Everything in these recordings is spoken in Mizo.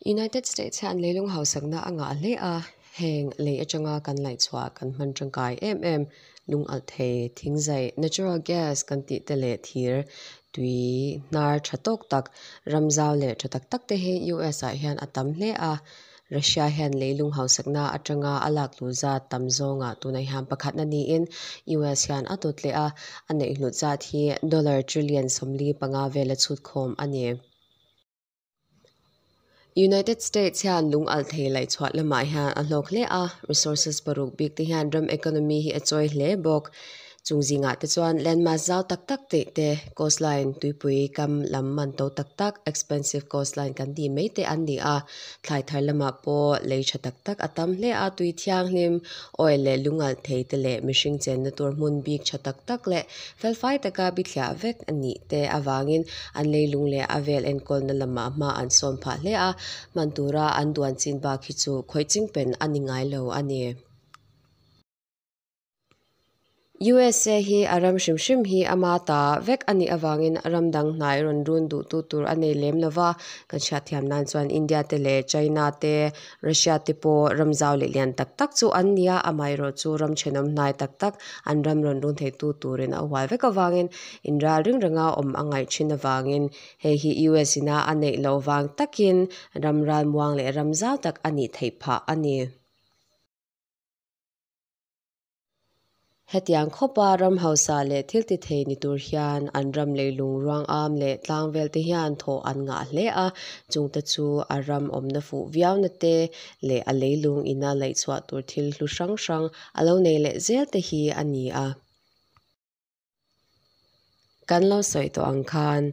United States hian leilung hausakna a ngah hle a, heng lei atanga kan laihchhuah kan hman tangkai em em lung alh thei thingzai natural gas kan tih te leh thir tui hnar tha tawk tak ram zau leh tha tak tak te hi US ah hian a tam hle a. Russia hian leilung hausakna atanga a lak luh zat tam zawngah tunah hian pakhatna niin US hian a dawt leh a, a neih hlut zat hi dollar trillion 45 vela chhut khawm a ni. United States hian lung alh thei laihchhuah lamah hian a hlawk hle a, resources paruk bik te hian ram economy hi a chawi hle bawk. Chung zingah te chuan landmass zau tak tak tih te, coastline, tuipui kam lam man to tak tak, expensive coastline kan tih mai te an ni a. Thlai thar lamah pawh lei tha tak tak a tam hle a, tui thianghlim, oil leh lungalh thei te leh mihring chenna tur hmun bik tha tak tak leh felfai taka bithliah vek a nih te avangin an leilung leh a vel enkawlna lamah hma an sawn phah hle a, hman tura an duan chin bak hi chu khawih chingpen a ni ngai lo a ni. USA hi a ram hrim hrim hi ama ta vek a nih avangin ram dang hnai rawn run duhtu tur a nei lem lova, kan hriatthiam nan chuan India te leh China te, Russia te pawh ram zau leh lian tak tak chu an nia, amaherawh chu ram thenawm hnai tak tak an ram rawn run theitu turin a hual vek avangin inral ring renga awm a ngaih thin avangin hei hi US ina a neih loh vang takin ram ralmuang leh ram zau tak a nih theih phah a ni. Hetiang khawpa ram hausa leh thil ti thei ni tur hian an ram leilung ruang am leh tlang vel te hian thawh an ngah hle a, chungte chu a ram awmna fuh viauna te leh a leilung ina laihchhuah tur thil hlu hrang hrang a lo nei leh zel te hi a ni a. Kan lo sawi tawh ang khan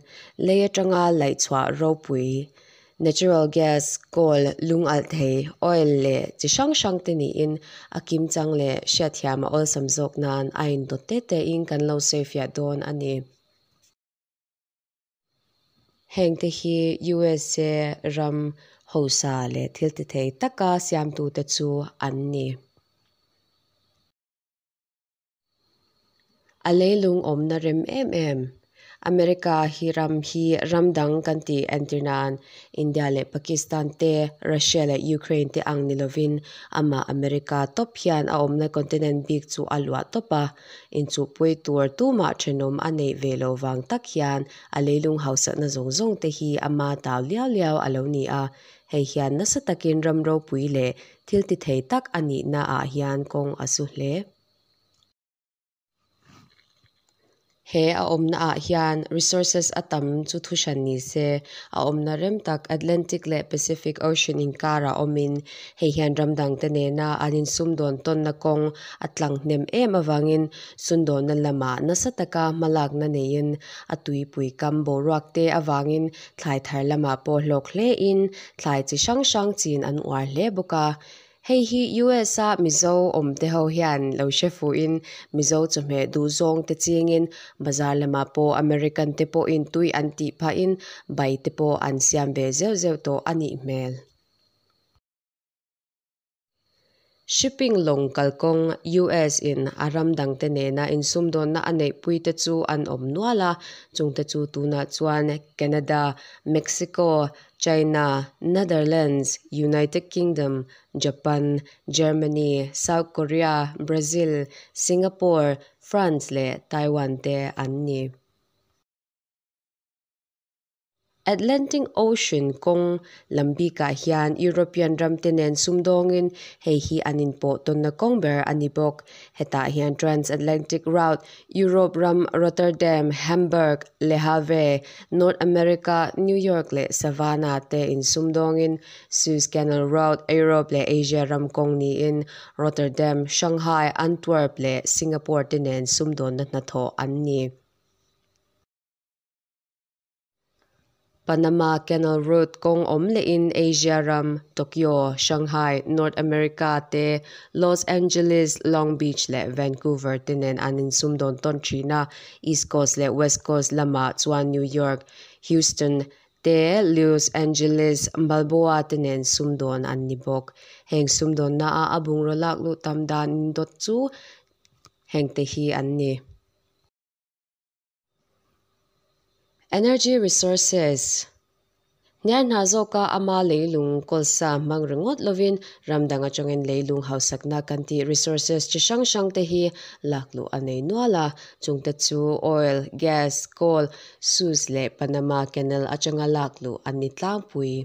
lei atanga laihchhuah ropui, natural gas, coal, lung alh thei, oil leh chi hrang hrang te niin a kimchang leh hriatthiam a awlsam zawk nan a indawt te tein kan lo sawifiah dawn a ni. Hengte hi USA ram hausa leh thil tithei taka siamtute chu an ni. A leilung awmna rem em em. America hi ram hi ram dang kan tih entir nan India leh Pakistan te, Russia leh Ukraine te ang ni lovin amah America tawp hian a awmna continent bik chu a luah tawp a. Inchuhpui tur tumah thenawm a neih ve lo vang tak hian a leilung hausakna zawng zawng te hi ama tau liau liau a lo ni a. Hei hian nasa takin ram ropui leh thil ti thei tak a nihna ah hian kawng a su hle. He a awmna ah hian resources a tam chu thu hran ni se, a awmna rem tak Atlantic leh Pacific Ocean inkarah awmin hei hian ram dangte nena an insumdawn tawnna kawng a tlang hnem em avangin sundawnna lamah nasa taka hmalakna neiin a tuipui kam boruak te avangin thlai thar lamah pawh hlawk hlein thlai chi hrang hrang chin an uar hle bawk a. Hei hi US a Mizo awm te ho hian lo hre fuhin Mizo chawhmeh duh zawng te chingin bazar lamah pawh American te pawhin tui an tih phahin bai te pawh an siam ve zeuh zeuh tawh a nih hmel. Shipping lawng kalkawng US in a ram dangte nena insumdawnna a neihpui te chu an awm nual a, chungte chu tunah chuan Canada, Mexico, China, Netherlands, United Kingdom, Japan, Germany, South Korea, Brazil, Singapore, France leh Taiwan te an ni. Atlantic Ocean kawng lam bikah hian European ramte nen sumdawngin hei hi an inpawh tawnna kawng ber a ni bawk. Hetah hian Transatlantic Route, Europe ram Rotterdam, Hamburg, Le Havre, North America, New York leh Savannah te insumdawngin Suez Canal Route, Europe leh Asia ram kawng niin Rotterdam, Shanghai, Antwerp leh Singapore te nen sumdawnna hnathawh an ni. Panama Canal Route kawng awm lehin Asia ram Tokyo, Shanghai, North America te, Los Angeles, Long Beach leh Vancouver te nen an insumdawn tawn thin a, East Coast leh West Coast lamah chuan New York, Houston te, Los Angeles, Balboa te nen sumdawn an ni bawk. Heng sumdawnna a a bungraw lak luh tam dan indawt chu hengte hi an ni. Energy resources, Hniar hna zawka ama leilung kawlsa hmang ringawt lovin ram dang atangin leilung hausakna kan tih resources chi hrang hrang te hi lakluh a nei nual a, chungte chu oil, gas, coal, Suez leh Panama Canal atanga lakluh an ni tlangpui.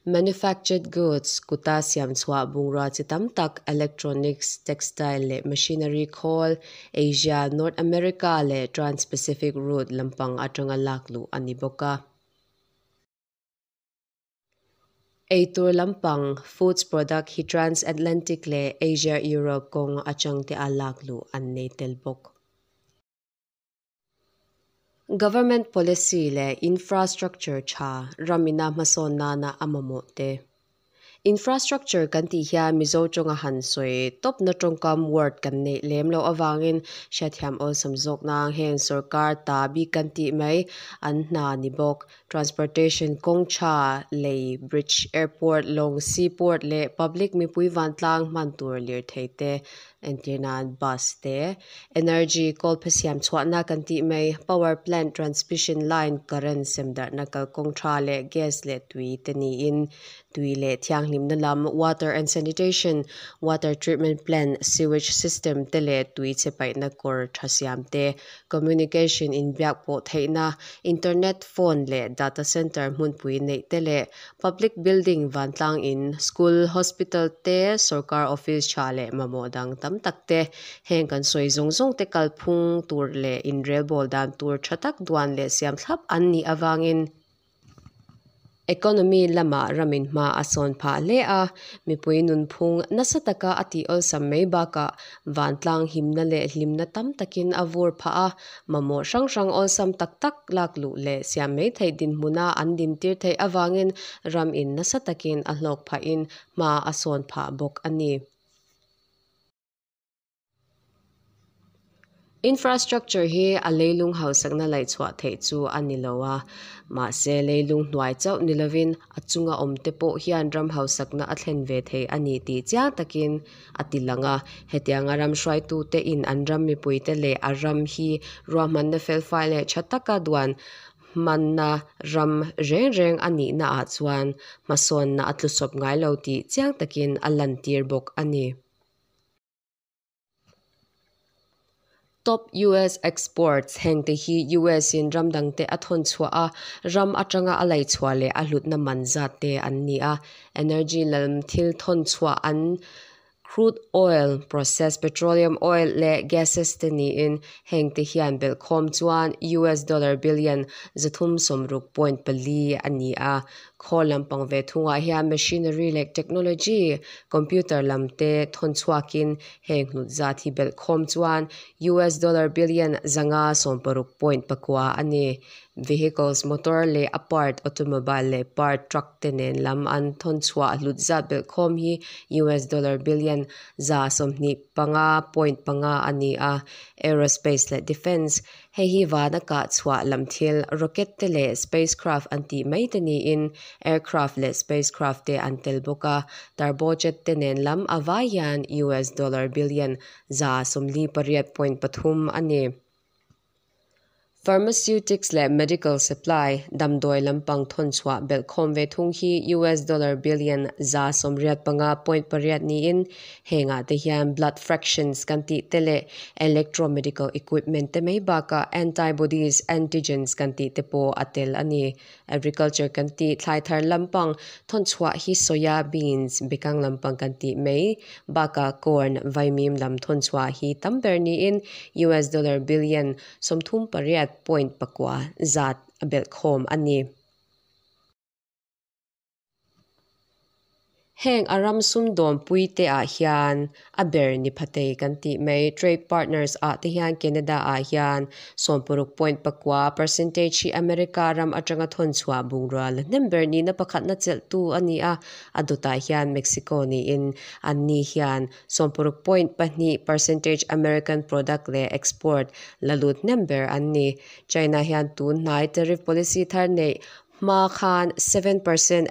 Manufactured goods, kuta siam chhuah bungrua chi tam tak, electronics, textile leh machinery khawl, Asia, North America leh Trans-Pacific route lampang atanga lakluh a ni bawk a. Eitur lampang, foods product, hi Trans-Atlantic leh Asia-Europe kawng atang te a lakluh an nei tel bawk. Government policy leh infrastructure tha ramina hmasawn nana a mamawh te. Infrastructure kan tih hian Mizo tawnga han sawi tawpna tawngkam word kan neih lem loh avangin hriatthiam awlsam zawk nang heng sorkar ta bik kan tih mai an hna ni bawk. Transportation kawng tha, lei, bridge, airport, lawng, seaport leh public mipui vantlang hman tur lirthei te entir nan bus te, energy kawlphe siam chhuahna kan tih mai, power plant, transmission line, current semdarhna kalkawng tha leh gas leh tui te niin tui leh thianghlimna lam, water and sanitation, water treatment plant, sewage system te leh tui chhe paihna kawr tha siam te, communication inbiak pawh theihna, internet, phone leh data center hmunpui neih te leh public building vantlang in, school, hospital te, sorkar office tha leh mamawh dang tam tak te, heng kan sawi zawng zawng te kalphung tur leh inrelbawl dan tur tha tak duan leh siam thlap an nih avangin, Economy lamah ramin hma a sawn phah hle a, mipui nunphung nasa taka a tih awlsam mai bakah vantlang himna leh hlimna tam takin a vur phah a, mamawh hrang hrang awlsam tak tak lak luh leh siam mai theih dinhmuna an dintir theih avangin ramin nasa takin a hlawk phahin hma a sawn phah bawk a ni. Infrastructure hi a leilung hausakna laihchhuah theih chu a ni lo a, mahse leilung hnuai chauh ni lovin a chunga awmte pawh hian ram hausakna a thlen ve thei a ni tih chiang takin a ti lang a. Hetianga ram hruaitute in an ram mipuite leh a ram hi ruahmanna felfai leh tha taka duan hmanna ram reng reng a nihna ah chuan hmasawnna a tlusawp ngai lo tih chiang takin a lantir bawk a ni. Top US Exports, Hengte hi US in ram dangte a thawn chhuah a, ram atanga a lei chhuah leh a hlutna man zat te an ni a. Energy lam thil thawn chhuah an crude oil, processed petroleum oil leh gases te niin hengte hian belhkhawm chuan US dollar billion 360.4 a ni a. Khawl lampang ve thungah hian machinery leh technology, computer lam te thawn chhuakin heng hlut zat hi belhkhawm chuan US dollar billion 516.9 a ni. Vehicles, motor leh a part, automobile leh part, truck te nen lam an thawn chhuah hlut zat belhkhawm hi US dollar billion 125.5 a ni a. Aerospace leh defence, Hei hi vana kah chhuah lam thil, rocket te leh spacecraft an tih mai te niin aircraft leh spacecraft te an tel bawk a, turbojet te nen lam a vai hian US dollar billion 48.3 a ni. Pharmaceutics leh medical supply, damdawi lampang thawn chhuah belhkhawm ve thung hi US dollar billion 85.8 niin hengah te hian blood fractions kan tih te leh electromedical equipment te mai bakah antibodies, antigens kan tih te pawh a tel a ni. Agriculture kan tih thlai thar lampang thawn chhuah hi soya beans, bekang lampang kan tih mai bakah corn, vaimim lam thawn chhuah hi tam ber niin US dollar billion 38.9 zat a belhkhawm a ni. Heng a ram sumdawnpui te ah hian a ber ni phatei kan tih mai trade partners ah te hian Canada ah hian 60.9 percentage hi America ram atanga thawn chhuah bungrua la hnem ber nihna pakhatna chelhtu a ni a, a dawtah hian Mexico niin an ni hian 60.2 percentage American product leh export la lut hnem ber an ni. China hian tun hnai tariff policy thar neih Hma khan 7%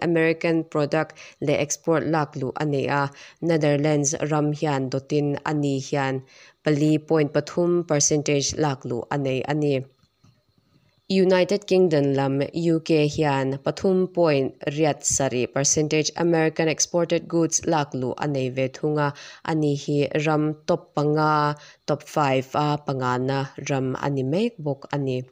American product leh export lak luh a nei a, Netherlands ram hian dawtin a ni hian 4.3 percentage lak luh a nei a ni. United Kingdom lam, UK, hian pathum point riat sarih percentage American exported goods lakluh a nei ve thung a, ani hi ram top panga, top five, a pangana ram a ni mek bawk a ni.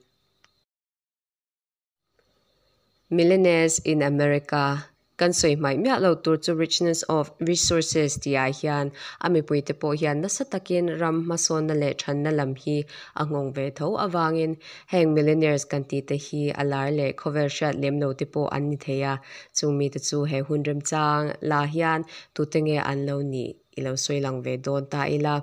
Millionaires in America Kan sawi hmaih miah lo tur chu richness of resources tihah hian a mipuite pawh hian nasa takin ram hmasawnna leh thanna lam hi a nghawng ve tho avangin heng millionaires kan tihte hi a lar leh khawvel hriat lem lo te pawh an ni thei a, chung mite chu he hun remchang la hian tute nge an lo nih i lo sawi lang ve dawn ta ila.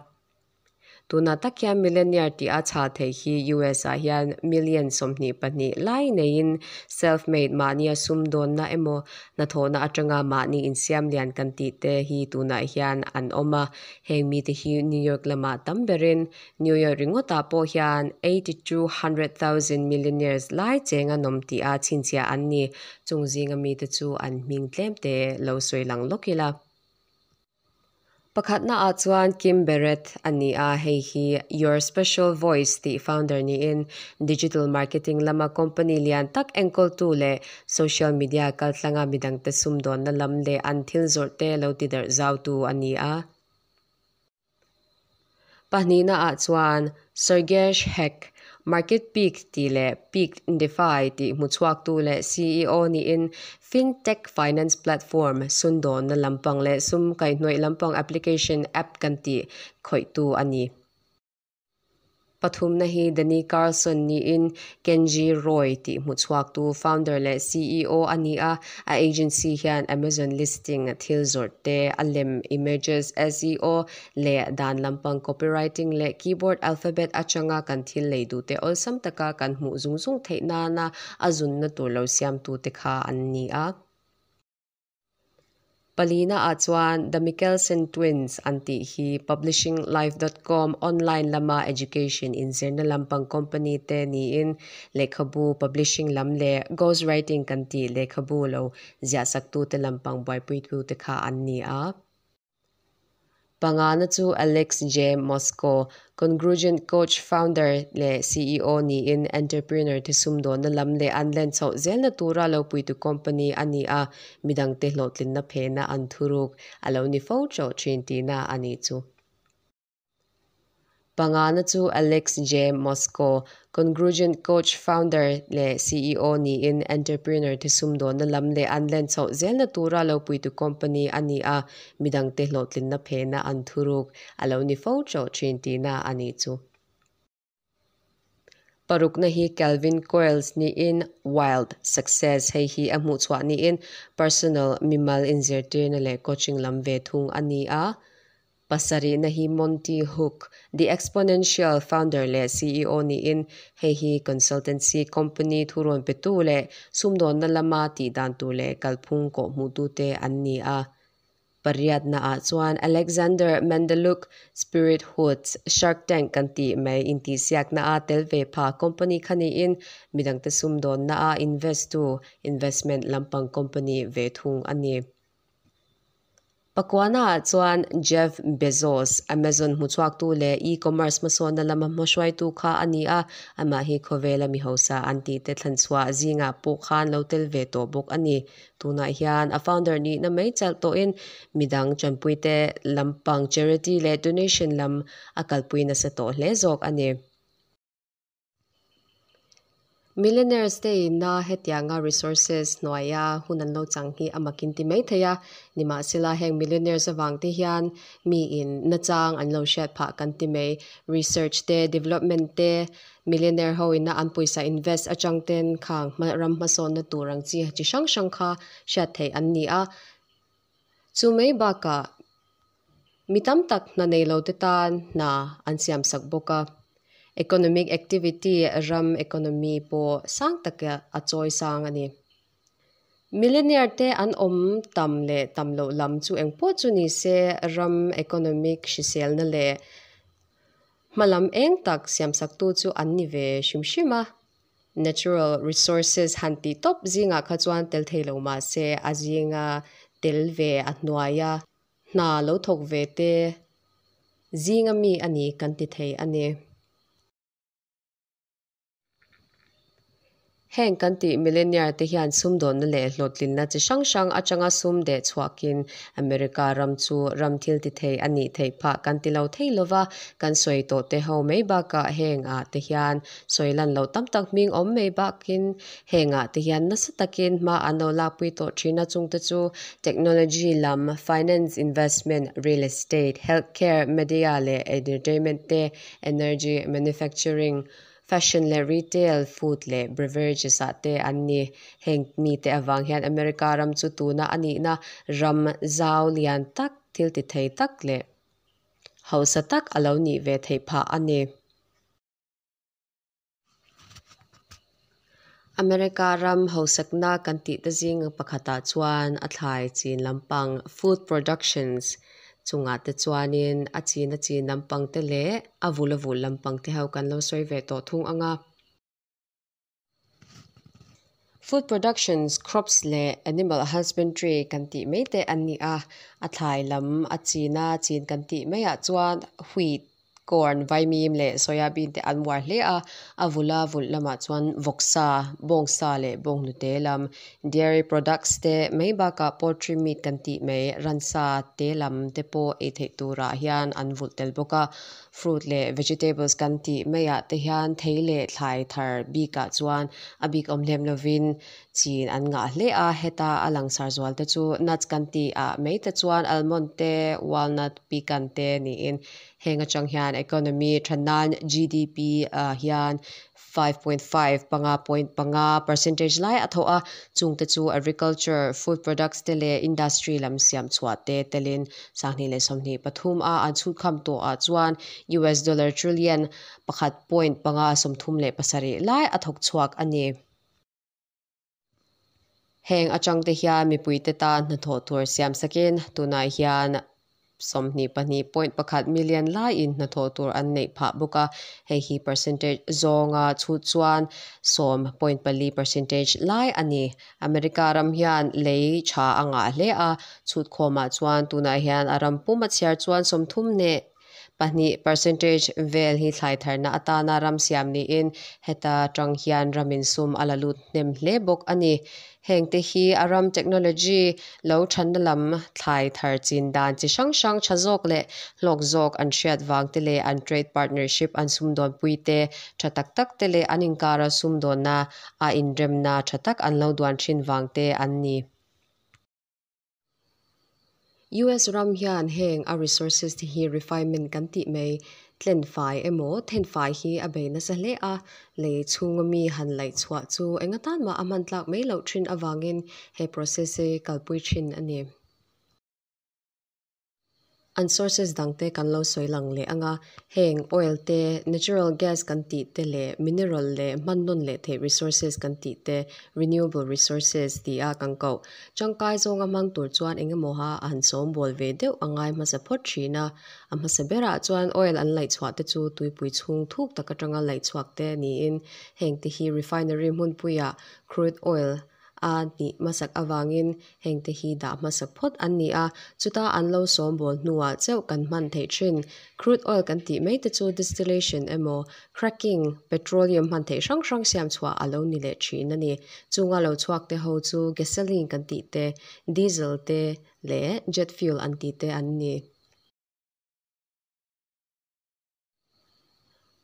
Tunah tak hian millionaire tih a chhah theih hi US ah hian million 22 lai neiin self-made mahnia sumdawnna emaw hnathawhna atanga mahni insiam lian kan tih te hi tunah hian an awm a. Heng mite hi New York lamah tam berin New York ringawtah pawh hian 8200,000 millionaires lai cheng an awm tih a chhinchhiah an ni. Chung zinga mite chu an hming tlem te lo sawi lang lawk ila. Pakhatna ah chuan Kim Barrett a ni a, hei hi Your Special Voice tih founder niin digital marketing lama company lian tak enkawltu leh social media kaltlanga midangte sumdawnna lam leh an thil zawrhte lo ti darh zautu a ni a. Pahnihna ah chuan Sergesh Heck, Market Peak tih leh Peak DeFi tih hmuchhuaktu leh CEO niin FinTech Finance Platform, sundawnna lampang leh sum kaihhnawih lampang application app kan tih khawihtu a ni. Pathumna hi Danny Carlson niin Kenji Roy tih hmuchhuaktu founder leh CEO a ni a, a agency hian Amazon listing thil zawrh te, a lem, images, SEO leh dan lampang copywriting leh keyboard alphabet atanga kan thil lei duhte awlsam taka kan hmuh zung zung theih nana a zunna tur lo siamtute kha an ni a. Palina ah chuan The Mikkelsen Twins an tih hi Publishinglive dot com online lama education inzirna lampang company te niin lehkhabu publishing lam leh ghost writing kan tih lehkhabu lo ziahsaktute lampang buaipuitute kha an ni a. Pangana chu Alex J. Moscow, Congruent Coach founder leh CEO niin entrepreneur te sumdawnna lam leh an len chhoh zelna tura lo puitu company a ni a, midangte hlawhtlinna phehna an thuruk a lo ni fo tawh thin tihna a nih chu. Pangana chu Alex J. Moscow, Congruent Coach founder leh CEO niin entrepreneur te sumdawnna lam leh an len chhoh zelna tura lo puitu company a ni a, midangte hlawhtlinna phehna an thuruk a lo ni fo tawh thin tihna a nih chu. Parukna hi Calvin Coyles niin Wild Success hei hi a hmuhchhuah niin personal mimal inzirtirna leh coaching lam ve thung a ni a. Pasarihna hi Monty Hook, The Exponential founder leh CEO niin hei hi consultancy company thurawn petu leh sumdawnna lama tihdan tur leh kalphung kawhhmuhtute an ni a. Pariatna ah chuan Alexander Mandeluk, Spirit Hoods, Shark Tank kan tih mai intihsiakna a tel ve pha company kha niin midangte sumdawnna a invest tu investment lampang company ve thung a ni. Pakuana ah chuan Jeff Bezos, Amazon hmuchhuaktu leh e-commerce hmasawnna lama hmahruaitu kha a ni a, amah hi khawvela mi hausa an tihte thlanchhuah zingah pawh khan lo tel ve tawh bawk a ni. Tunah hian a founder nihna mai chalh tawhin midang tanpuite lampang charity leh donation lam a kalpui nasa tawh hle zawk a ni. Millionaires te inna hetianga resources hnuaia hun an lo chang hi a makin ti mai thei a, nimahsela heng millionaires avang te hian mi in nachang an lo hriat phah kan ti mai. Research te, development te, millionaire ho ina an pawisa invest atang ten khang ram hmasawnna tur ang chi chi hrang hrang kha hriat theih an ni a. Chu mai bakah mi tam tak hna nei lo te tan hna an siam sak bawk a. Economic activity ram economy pawh sang taka a chawi sang a ni. Millionaire te an awm tam leh tam loh lam chu engpawh chu ni se ram economic hriselna leh hmalam eng tak siamsaktu chu an ni ve hrim hrim a. Natural resources han tih tawp zingah kha chuan tel thei lo mah se a zinga tel ve a hnuaia hna lo thawk ve te zinga mi a ni kan ti thei a ni. Heng kan tih millionaire te hian sumdawnna leh hlawhtlinna chi hrang hrang atanga sum deh chhuakin America ram chu ram thil ti thei a nih theih phah kan ti lo thei lova, kan sawi tawh te ho mai bakah heng ah te hian sawi lan loh tam tak hming awm mai bakin heng ah te hian nasa takin hma an lo lakpui tawh thin a chungte chu technology lam, finance, investment, real estate, health care, media leh entertainment te, energy, manufacturing, Fashion leh retail, food leh beverages ah te an ni. Heng mite avang hian America ram chu tuna a nihna ram zau lian tak, thil ti thei tak leh hausa tak a lo nih ve theih phah a ni. America ram hausakna kan tih te zing pakhatah chuan a thlai chin lampang, food productions, Chungah te chuanin a chin a chin lampang te leh a vul a vul lampang te ho kan lo sawi ve tawh thung ang a. Food productions, crops leh animal husbandry kan tih mai te an ni a. A thlai lam a chin a chin kan tih maiah chuan wheat, Corn, vaimim leh soyabean te an uar hle a, a vula vulh lamah chuan vawksa, bawngsa leh bawnghnute lam, dairy products te mai bakah poultry meat kan tih mai ransa te lam te pawh ei theih turah hian an vulh tel bawk a. Fruit leh vegetables kan tih maiah te hian thei leh thlai thar bikah chuan a bik awm hlem lovin chin an ngah hle a, heta a langsar zual te chu nuts kan tih ah mai te chuan almond te, walnut, pecan te niin Heng atang hian economy than nan GDP ah hian 5.5, 5.5, percentage lai a thawh a, chungte chu agriculture, food products te leh industry lam siam chhuah te telin 2023 a an chhutkham tawh ah chuan US dollar trillion 1.537 lai a thawk chhuak a ni. Heng atangte hian mipuite tan hnathawh tur siam sakin tunah hian 22.1 million laiin hnathawh tur an neih phah bawk a, hei hi percentage zawnga chhut chuan 10.4 percentage lai a ni. America ram hian lei tha a ngah hle a, chhutkhawmah chuan tunah hian a ram pum a chhiar chuan 32 percentage vel hi thlai tharna atana ram siam niin heta tang hian ramin sum a la lut hnem hle bawk a ni. Hengte hi a ram technology lo thanna lam thlai thar chin dan chi hrang hrang tha zawk leh hlawk zawk an hriat vang te leh an trade partnership an sumdawnpui te tha tak tak te leh an inkara sumdawnna a inremna tha tak an lo duan thin vang te an ni. US ram hian heng a resources te hi refinement kan tih mai, tlen fai emaw then fai hi a bei nasa hle a, lei chhunga mi han laih chhuah chu eng atan mah a hman tlak mai loh thin avangin he process hi kalpui thin a ni. An sources dangte kan lo sawi lang leh ang a, heng oil te, natural gas kan tih te leh mineral leh hman nawn leh theih resources kan tih te, renewable resources ti a kan koh. Tangkai zawnga hmang tur chuan eng emaw ha a han sawmbawl ve deuh a ngai hmasa phawt thin a. A hmasa berah chuan oil an laih chhuah te chu tuipui chhung thuk tak atanga laih chhuak te niin heng te hi refinery hmunpuiah crude oil a nih hmasak avangin hengte hi dah hmasak phawt an ni a, chuta an lo sawmbawl hnuah chauh kan hman theih thin. Crude oil kan tih mai te chu distillation emaw cracking, petroleum hman theih hrang hrang siam chhuah a lo ni leh thin a ni. Chunga lo chhuak te ho chu gasoline kan tih te, diesel te leh jet fuel an tih te an ni.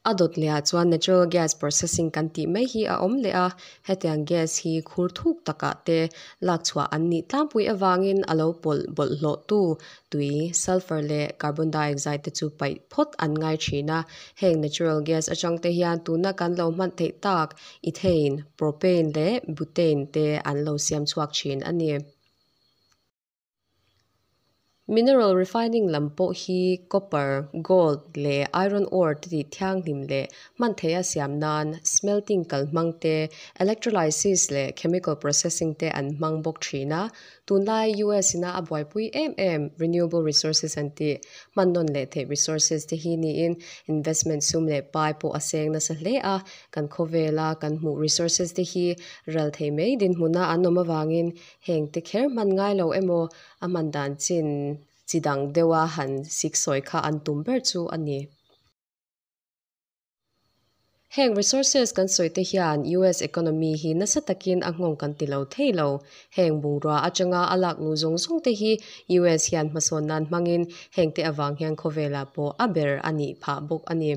A dawt lehah chuan natural gas processing kan tih mai hi a awm leh a, hetiang gas hi khur thuk takah te lak chhuah an nih tlangpui avangin a lo pawlh bawlhhlawhtu tui, sulphur leh carbon dioxide te chu paih phawt an ngai thin a. Heng natural gas atang te hian tuna kan lo hman theih tak ethane, propane leh butane te an lo siam chhuak thin a ni. Mineral refining lam pawh hi copper, gold leh iron ore te tih thianghlim leh hman theiha siam nan smelting kal hmang te, electrolysis leh chemical processing te an hmang bawk thin a. Tunlai US ina a buaipui em em renewable resources an tih hman nawn leh theih resources te hi niin investment sum leh pai pawh a seng nasa hle a. Kan khawvela kan hmuh resources te hi ral thei mai dinhmuna an awm avangin heng te kher hman ngai lo emaw A hman dan chin chi dang deuha han siksawi kha an tum ber chu a ni. Heng resources kan sawi te hian US economy hi nasa takin a nghawng kan ti lo thei lo. Heng bungrua atanga a lak luh zawng zawng te hi US hian hmasawn nan hmangin heng te avang hian khawvelah pawh a ber a nih phah bawk a ni.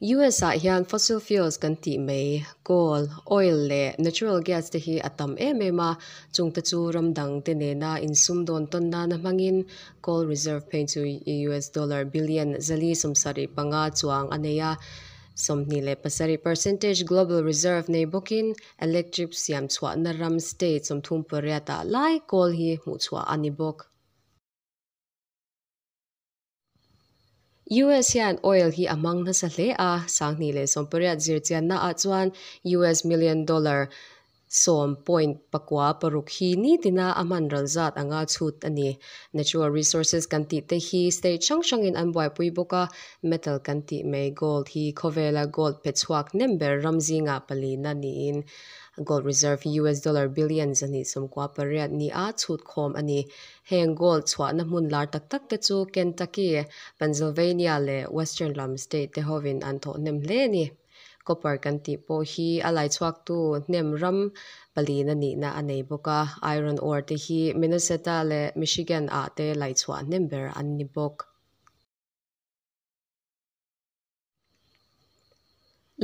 US ah hian fossil fuels kan tih mai, coal, oil leh natural gas te hi a tam em em a, chung te chu ram dang te nena insumdawn tawn nana hmangin coal reserve phei chu US dollar billion 475 chuang a nei a, 27 percentage global reserve nei bawkin electric siam chhuahna ram state 38 ah lai coal hi hmuhchhuah a ni bawk. US hian oil hi a hmang nasa hle a, 2018 zirchianna ah chuan US million dollar 10.96 hi nitina a hman ral zat anga chhut a ni. Natural resources kan tih te hi state hrang hrangin an buaipui bawk a, metal kan tih mai gold hi khawvela gold pe chhuak nem ber ram zingah palina niin Gold reserve hi US dollar billion 298 ni a chhut khawm a ni. Heng gold chhuahna hmun lar tak tak te chu Kentucky, Pennsylvania leh Western lam state te hovin an thawh hnem hle a ni. Copper kan tih pawh hi a laichhuaktu hnem ram palina nihna a nei bawk a. Iron ore te hi Minnesota leh Michigan ah te laichhuah hnem ber an ni bawk.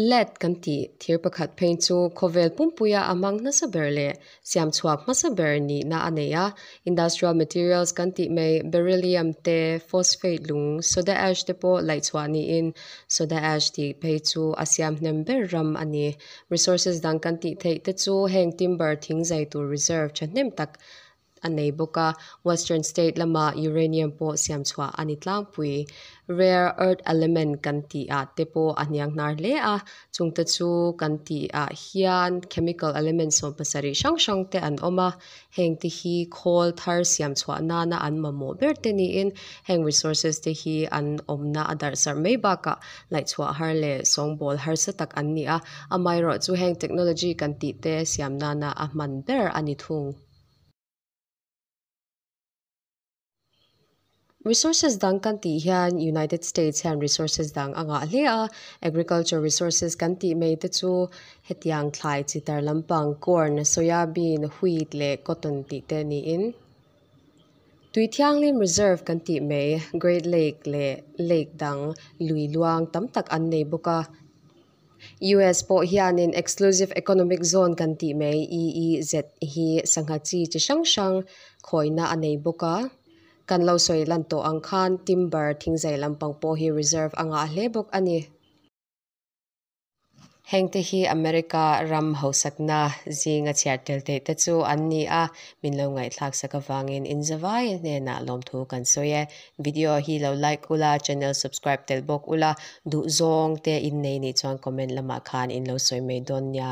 Lead kan tih thir pakhat phei chu khawvel pumpuia a hmang hmasa ber leh siam chhuak hmasa ber nihna a nei a. Industrial materials kan tih mai beryllium te, phosphate lung, soda ash te pawh laih chhuah niin soda ash tih phei chu a siam hnem ber ram a ni. Resources dang kan tih theih te chu heng timber thing zai tur reserve thahnem tak a nei bawk a, Western state lamah uranium pawh siam chhuah a ni tlangpui. Rare earth element kan tih ah te pawh a hniang hnar hle a, chungte chu kan tih ah hian chemical element 17 hrang hrang te an awm a, heng te hi khawl thar siam chhuah nana an mamawh ber te niin heng resources te hi an awmna a darh sarh mai bakah laihchhuah har leh sawngbawl harsa tak an ni a, amaherawhchu chu heng technology kan tih te siam nana a hman ber a ni thung. Resources dang kan tih hian United States hian resources dang a ngah hle a, agriculture resources kan tih mai te chu hetiang thlai chi tar lampang corn, soya bean, wheat leh cotton tih te niin tui thianghlim reserve kan tih mai Great Lake leh lake dang lui luang tam tak an nei bawk a. US pawh hianin Exclusive Economic Zone kan tih mai, EEZ, hi sangha chi chi hrang hrang khawihna a nei bawk a. Kan lo sawi lan tawh ang khan timber thingzai lampang pawh hi reserve a ngah hle bawk a ni. Hengte hi America ram hausakna zinga chhiar tel theih te chu an ni a, min lo ngaihthlaksak avangin inzavai hnenah lawmthu kan sawi e. Video hi lo like ula, channel subscribe tel bawk ula, duh zawng te in nei nih chuan comment lamah khan in lo sawi mai dawn nia.